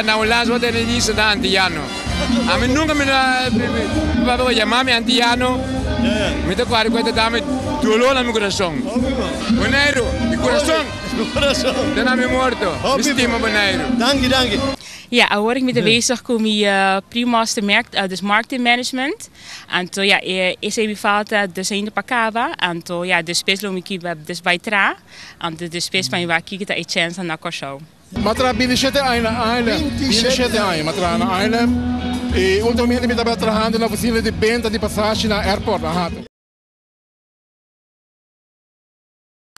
Ta na Hulanda bo tene lista ta antiyano. Ami nunka mi no papia ku yama mi antiyano. Mi ta kòrda ku e ta dami doló na mi kurason. Boneiru, di kurason. Te na mi morto, mi stima Boneiru. Danki, danki. Ja, awor mi ta bezig ku mi pre-master dus marketing management. Anto ja, esei mi falta dus ainda pa kaba. Anto ja, despues lo mi kiba dus bai tra. Anto despues pa mi wak kiko ta e chènsnan na Kòrsou. M'a traha bintishete aña na Haarlem. Bintishete aña m'a traha na Haarlem. I ultimamente mi tabata trahando na ofisina di benta di pasashi na airport na Hato.